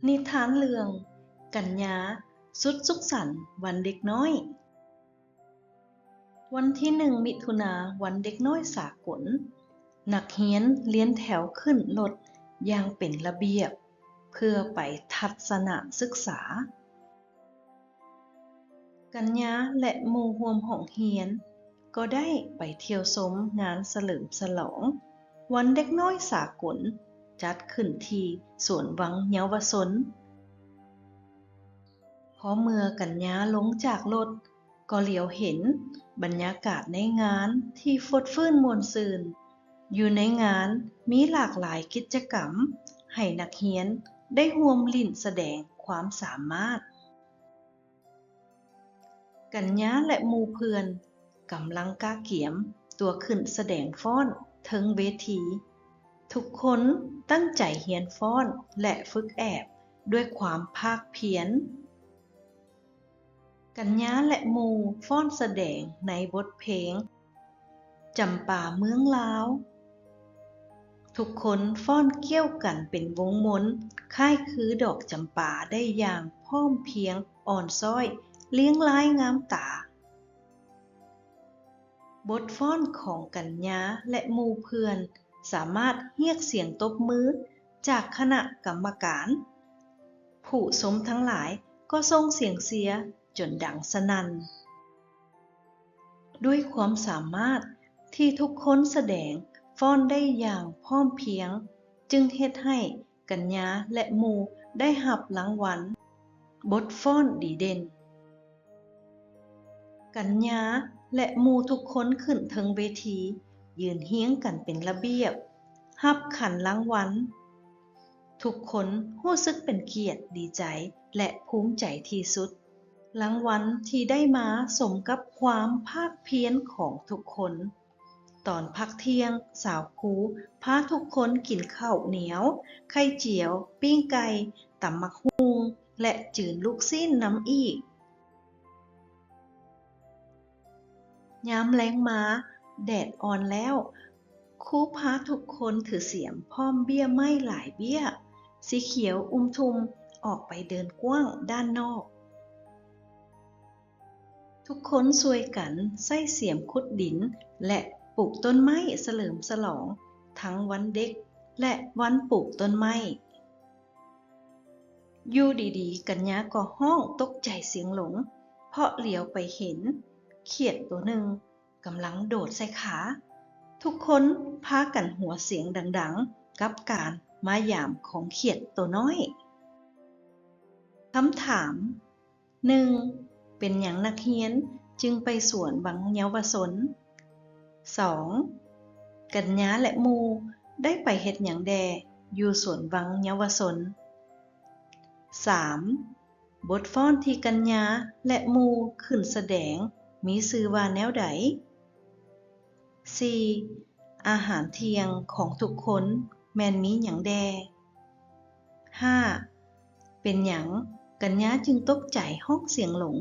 ນິທານເລື່ອງ ກັນຍາ ຊຸດສຸກສັນວັນເດັກນ້ອຍ. ວັນທີໜຶ່ງ ມິຖຸນາ ວັນເດັກນ້ອຍສາກົນ, ນັກຮຽນລຽນແຖວຂຶ້ນລົດຢ່າງເປັນລະບຽບ ເພື່ອໄປທັດສະນະສຶກສາ. ກັນຍາ ແລະ ໝູ່ຮ່ວມຫ້ອງຮຽນ ກໍໄດ້ໄປທ່ຽວຊົມງານສະເຫຼີມສະຫຼອງວັນເດັກນ້ອຍສາກົນ ຈັດຂຶ້ນທີ່ສວນວັງເຍົາວະຊົນ. ພໍເມື່ອກັນຍາລົງຈາກລົດ ກໍຫຼຽວເຫັນບັນຍາກາດໃນງານທີ່ຟົດຟື້ນມ່ວນຊື່ນ. ຢູ່ໃນງານມີຫຼາກຫຼາຍກິດຈະກຳໃຫ້ນັກຮຽນໄດ້ຮ່ວມຫຼິ້ນສະແດງຄວາມສາມາດ. ກັນຍາ ແລະ ໝູ່ເພື່ອນກຳລັງກະກຽມຕົວຂຶ້ນສະແດງຟ້ອນເທິງເວທີ. ທຸກຄົນຕັ້ງໃຈຮຽນຟ້ອນ ແລະ ຝຶກແອບດ້ວຍຄວາມພາກພຽນ. ກັນຍາ ແລະ ໝູ່ຟ້ອນສະແດງໃນບົດເພງ ຈຳປາເມືອງລາວ. ທຸກຄົນຟ້ອນກ້ຽວກັນເປັນວົງມົນ ຄ້າຍຄືດອກຈຳປາໄດ້ຢ່າງພ້ອມພຽງ, ອ່ອນຊ້ອຍ, ລຽງລາຍງາມຕາ. ບົດຟ້ອນຂອງກັນຍາ ແລະ ໝູ່ເພື່ອນ ສາມາດຮຽກສຽງຕົບມືຈາກຄະນະກຳມະການ. ຜູ້ຊົມທັງຫຼາຍກໍສົ່ງສຽງເຊຍຈົນດັງສະໜັ່ນ. ດ້ວຍຄວາມສາມາດທີ່ທຸກຄົນສະແດງຟ້ອນໄດ້ຢ່າງພ້ອມພຽງ, ຈຶ່ງເຮັດໃຫ້ກັນຍາ ແລະ ໝູ່ໄດ້ຮັບລາງວັນບົດຟ້ອນດີເດັ່ນ. ກັນຍາ ແລະ ໝູ່ທຸກຄົນຂຶ້ນເທິງເວທີ, ຢືນຮຽງກັນເປັນລະບຽບ, ຮັບຂັນລາງວັນ. ທຸກຄົນຮູ້ສຶກເປັນກຽດ, ດີໃຈ ແລະ ພູມໃຈທີ່ສຸດ. ລາງວັນທີ່ໄດ້ມາສົມກັບຄວາມພາກພຽນຂອງທຸກຄົນ. ຕອນພັກທ່ຽງ, ສາວຄູພາທຸກຄົນກິນເຂົ້າໜຽວ, ໄຂ່ຈຽວ, ປີ້ງໄກ່, ຕຳໝາກຫຸ່ງ ແລະ ຈືນລູກຊີ້ນນຳອີກ. ຍາມແລງມາ, ແດດອ່ອນແລ້ວ, ຄູພາທຸກຄົນຖືສຽມພ້ອມເບ້ຍໄມ້ຫຼາຍເບ້ຍ ສີຂຽວອຸ່ມທຸ່ມ ອອກໄປເດີນກວ້າງດ້ານນອກ. ທຸກຄົນຊ່ວຍກັນໃຊ້ສຽມຂຸດດິນ ແລະ ປູກຕົ້ນໄມ້ສະເຫຼີມສະຫຼອງທັງວັນເດັກ ແລະ ວັນປູກຕົ້ນໄມ້. ຢູ່ດີໆ ກັນຍາກໍຮ້ອງຕົກໃຈສຽງຫຼົງ ເພາະຫຼຽວໄປເຫັນຂຽດໂຕໜຶ່ງກຳລັງໂດດໃສ່ຂາ. ທຸກຄົນພາກັນຫົວສຽງດັງໆ ກັບການມາຢາມຂອງຂຽດໂຕນ້ອຍ. ຄຳຖາມ ໜຶ່ງ ເປັນຫຍັງນັກຮຽນຈຶ່ງໄປສວນວັງເຍົາວະຊົນ? ສອງ ກັນຍາ ແລະ ໝູ່ໄດ້ໄປເຮັດຫຍັງແດ່ຢູ່ສວນວັງເຍົາວະຊົນ? ສາມ ບົດຟ້ອນທີ່ກັນຍາ ແລະ ໝູ່ຂຶ້ນສະແດງມີຊື່ວ່າແນວໃດ? ສີ່ ອາຫານທ່ຽງຂອງທຸກຄົນແມ່ນມີຫຍັງແດ່? ຫ້າ ເປັນຫຍັງກັນຍາຈຶ່ງຕົກໃຈຮ້ອງສຽງຫຼົງ?